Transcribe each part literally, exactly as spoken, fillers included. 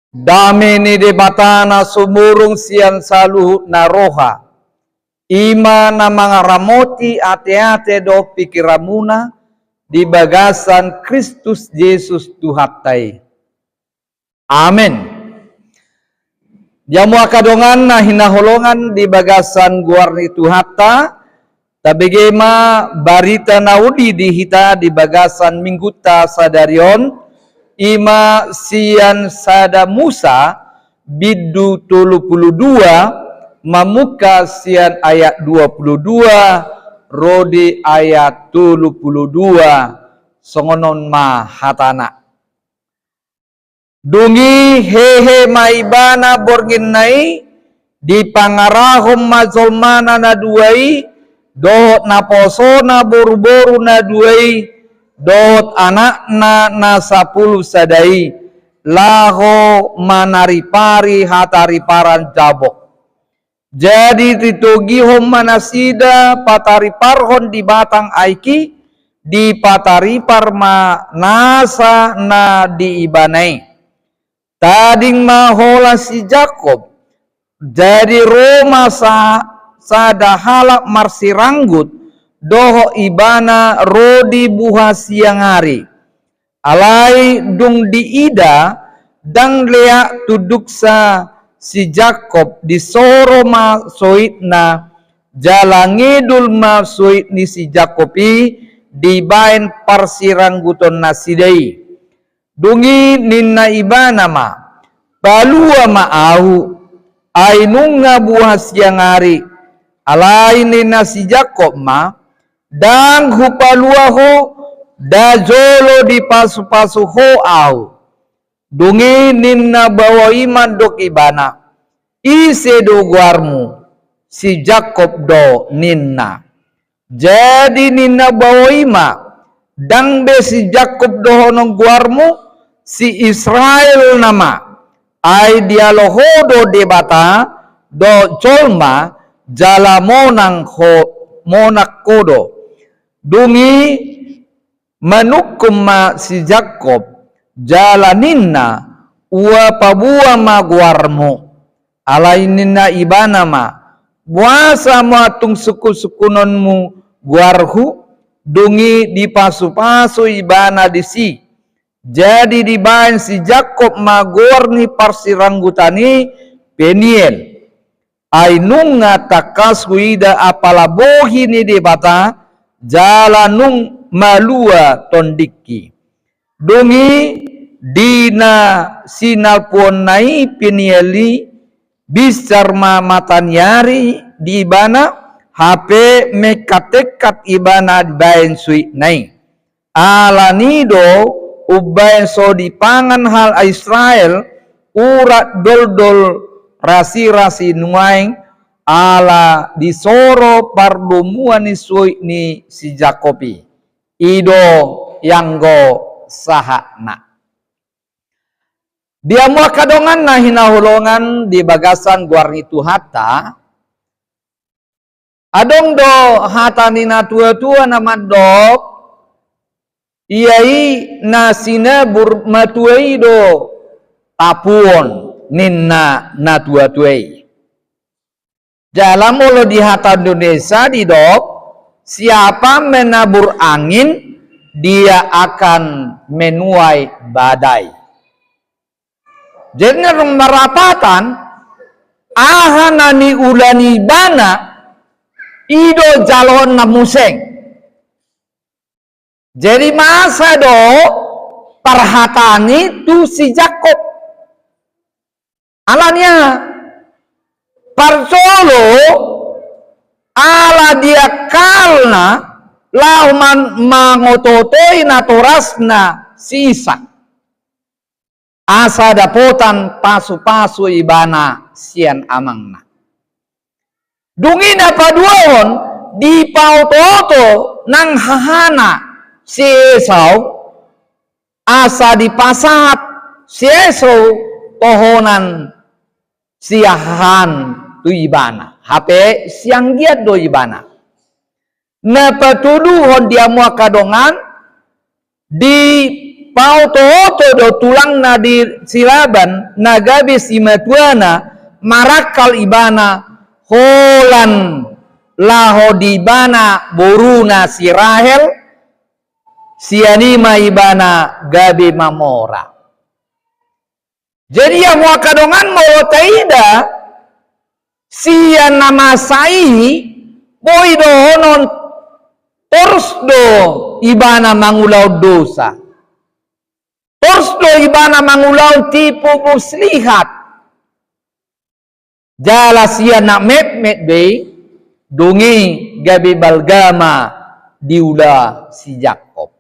Dame ni Debata na sumurung sian saluhut na roha, i ma na mangaramoti ateate dohot pingkiranmuna di bagasan Kristus Jesus Tuhanta i. Amen. Di hamu angka dongan na hinaholongan di bagasan goar ni Tuhanta, tabege ma barita na uli di hita di bagasan minggunta sadari on, i ma sian sada Musa, bindu tolu pulu dua, mamungka sian ayat dua pulu dua, ro di ayat tolu pulu dua, songon on ma hatana. Dung i hehe ma ibana bornginna i, dipangarahon ma jolmana na dua i, dohot naposona boruboru na dua i, dohot anakna na sapuluh sada i, laho manaripari hatariparan Jabok. Jadi ditogihon ma nasida patariparhon di batang aek i, dipataripar ma nasa na di ibana i. Tading ma holan si Jakkob, jadi ro ma sa-, sada halak marsiranggut dohot ibana ro di buha siang ari. Alai dung diida, ndang leak tunduksa si Jakkob, disoro ma soitna, jala ngidul ma soit ni si Jakkob i dibaen parsiranggutonnasida i. Dung i ninna ibana ma, "Palua ma ahu, ai nunga buha siang ari." Alai ninna si Jakkob ma, "Ndang hupalua ho, nda jolo dipasupasu ho ahu." Dung i ninna baoa i mandok ibana, "Ise do goarmu?" "Si Jakkob do," ninna. Jadi ninna baoa i ma, "Ndang be si Jakkob dohonon goarmu, si Israel nama. Ai dialo ho do Debata dohot jolma, jala monang ho, monang ho do." Dung i manungkun ma si Jakkob, jala ninna, "Ua paboa ma goarmu." Alai ninna ibana ma, "Boasa ma tung sungkunsungkunonmu goarhu?" Dung i dipasupasu ibana disi. Jadi dibaen si Jakkob ma goar ni parsiranggutan i Peniel. Ai nunga tangkas huida apala bohi ni Debata, jala nunga malua tondingki. Dung i di na sinalpuonna i Peniel i, binsar ma mata ni ari di ibana, hape mengkatengkat ibana dibaen suitna i. Ala ni do umbaen so dipangan halak Israel urat doldol rasirasi nuaeng, ala disoro pardomuan ni soit ni si Jakkob i. I do ianggo sahatna. Di hamu angka dongan na hinaholongan di bagasan goar ni Tuhanta, adong do hata ni natuatua na mandok, "Ia i na sinabur matua i do tapuon," ninna natuatua i. Jala molo di hata Indonesia didok, "Siapa menabur angin, dia akan menuai badai." Jadi na marlapatan, aha na niula ni ibana, i do jaloonna muse. Jadi masa do parhataan i tu si Jakkob. Ala ni aha? Parjolo, ala di angkalna laho man-, mangototoi natorasna si Isak, asa dapotan pasupasu ibana sian amangna. Dung i na paduahon, dipaotooto nang hahana si Esau, asa dipasahat si Esau tohonan siahaan tu ibana, hape sianggian do ibana. Na patoluhon di hamu angka dongan, di Paoto-oto do tulangna di si Laban na gabe simatuana, marangkal ibana holan laho di ibana boruna si Rahel, sian i ma ibana gabe mamora. Jadi ia muaka dongan molo taida sian na masa i, boi dohonon torus do ibana mangulahon dosa. Torus do ibana mangulahon tipu muslihat. Jala sian na metmet be i, dung i gabe balga ma diula si Jakkob.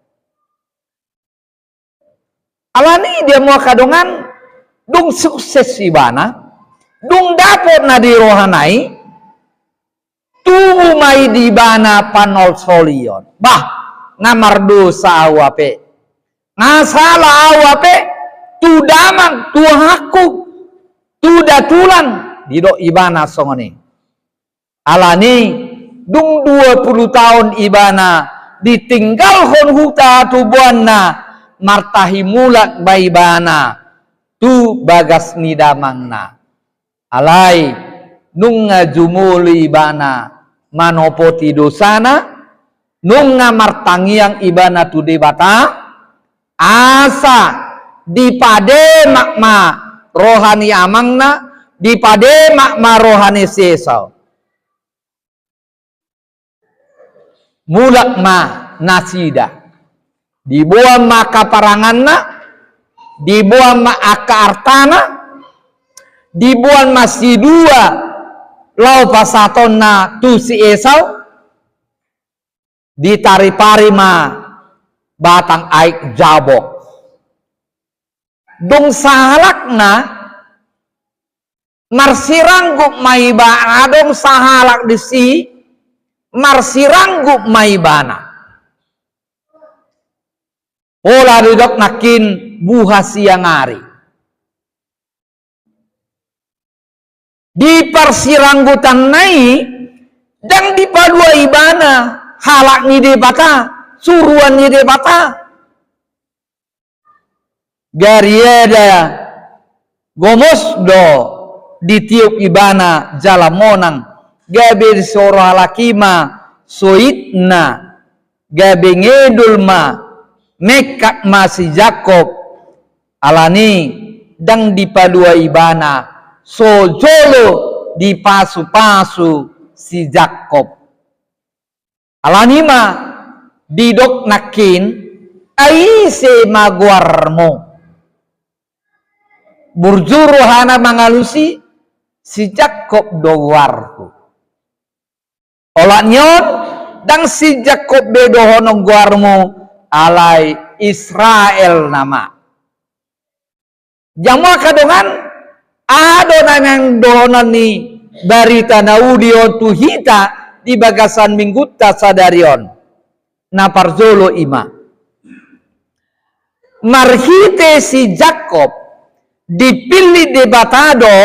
Alani dia muaka dongan, dung sukses ibana, dung dapot na di rohana i, tubu ma i di ibana panolsolion. Bah, nga mardosa ahu ape, nga sala ahu ape, tu damang, tu ahangku, tu datulang, didok ibana songon i. Alani dung dua pulu taon ibana ditinggalhon huta tubuanna, martahi mulak ma ibana tu bagas ni damangna. Alai nunga jumolo ibana manopoti dosana, nunga martangiang ibana tu Debata, asa dipademak ma roha ni amangna, dipademak ma roha ni si Esau. Mulak ma nasida. Diboan ma angka paranganna, diboan ma angka artana, diboan ma sidua laho pasahatonna tu si Esau, ditaripari ma batang aek Jabok. Dung sahalakna, marsiranggup ma iba, adong sahalak disi, marsiranggup ma ibana. Pola didok nangkin buha siang ari. Di parsiranggutanna i, ndang dipalua ibana halak ni Debata, suruan ni Debata. Gariada gomos do ditiop ibana jala monang, gabe disoro halak i ma soitna, gabe ngedol ma, mengkak ma si Jakkob, alani ndang dipalua ibana, so jolo dipasupasu si Jakkob. Alani ma didok nangkin, ai ise ma goarmu? Burju rohana mangalusi, si Jakkob do goarhu. Olat ni on, ndang si Jakkob be dohonon goarmu, alai Israel nama. Jamu angka dongan, aha do na naeng dohonon ni barita na uli on tu hita di bagasan minggunta sadari on? Na parjolo i ma, marhite si Jakkob dipillit Debata do,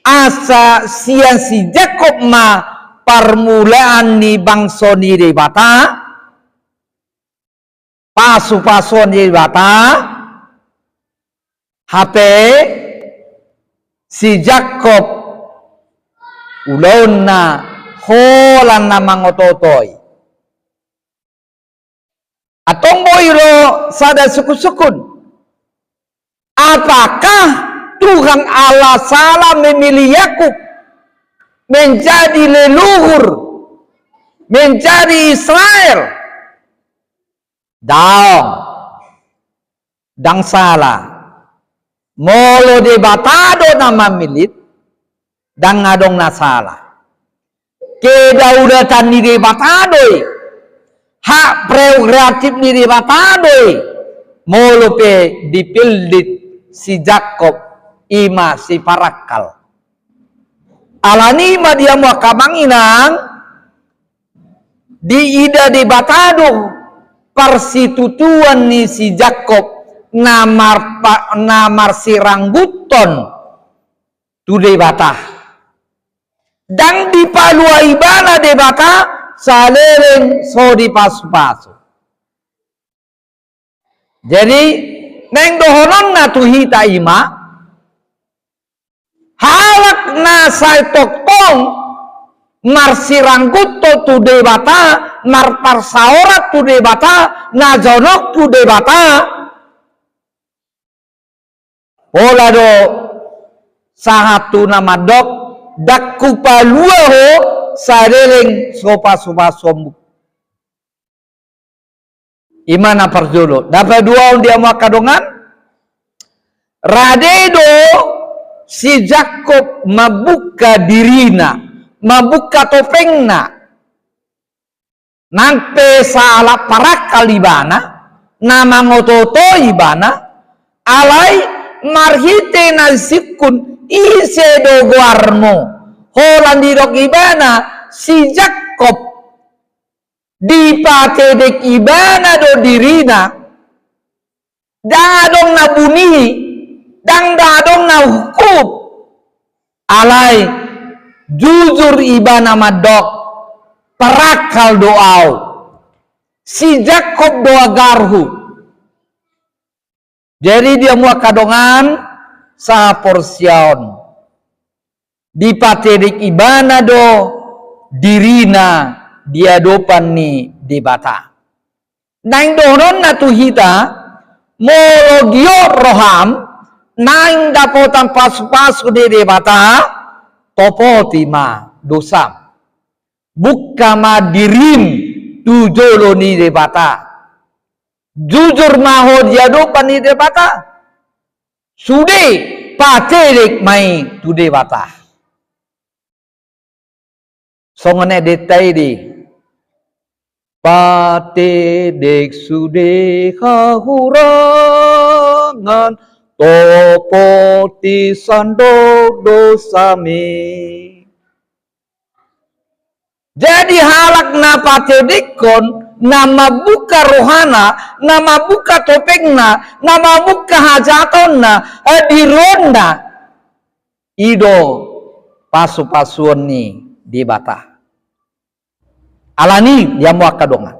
asa sian si Jakkob ma parmulaan ni bangso ni Debata, pasupasuon ni Debata, hape si Jakkob ulaonna holan na mangotootoi. Antong boi ro sada sungkunsungkun. Apakah Tuhan Allah salah memilih Yakub menjadi leluhur, menjadi Israel? Daong, ndang sala. Molo Debata do na mamillit, ndang adong na sala. Kedaulatan ni Debata do i, hak prerogatif ni Debata do i, molo pe dipillit si Jakkob, i ma si parangkal. Alani ma dia muaka manginang, diida Debata do parsitutuan ni si Jakkob na marpa-, na marsirangguthon tu Debata. Ndang dipalua ibana Debata saleleng so dipasupasu. Jadi, naeng dohononna tu hita i ma, halak na sai tongtong marsiranggunhon tu Debata, marparsaoran tu Debata, na jonok tu Debata, pola do sahat tu na mandok, ndang hupalua ho saleleng so pasu-pasuonmu. I ma na parjolo. Na paduahon di hamu angka dongan, rade do si Jakkob mambuka dirina, mambuka topengna. Nang pe sahalak parakal ibana, na mangoto-oto ibana, alai marhite na disungkun, ise do goarmu? Holan didok ibana si Jakkob, dipatedek ibana do dirina, ndang adong na buni, ndang, ndang adong na hukup. Alai jujur ibana mandok, parakal do au, si Jakkob do agarhu. Jadi di hamu angka dongan sahaporseaon, dipatedek ibana do dirina di adopan ni Debata. Naeng dohononna tu hita, molo giot roham naeng dapotan pasu-pasu ni Debata, topoti ma dosam. Buka ma dirim tu jolo ni Debata. Jujur ma ho di adopan ni Debata. Sude patedek ma i tu Debata. Songon na didok i di, patedek sude hahurangan, topoti sandok dosami. Jadi halak na patedekhon, na mambuka rohana, na mambuka topengna, na mambuka hajahatonna, eh, diroanna, i do pasu-pasuon ni Debata. Alani i di hamu angka dongan,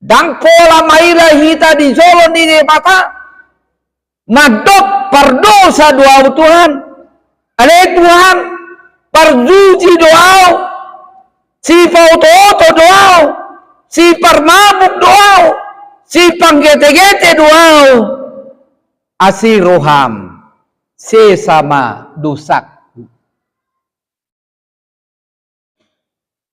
ndang pola maila hita di jolo ni Debata, mandok pardosa do au Tuhan. Ale Tuhan, parjuji do au, sipaoto-oto do au, siparmabuk do au, sipanggetegete do au. Asi roham, sesa ma dosam.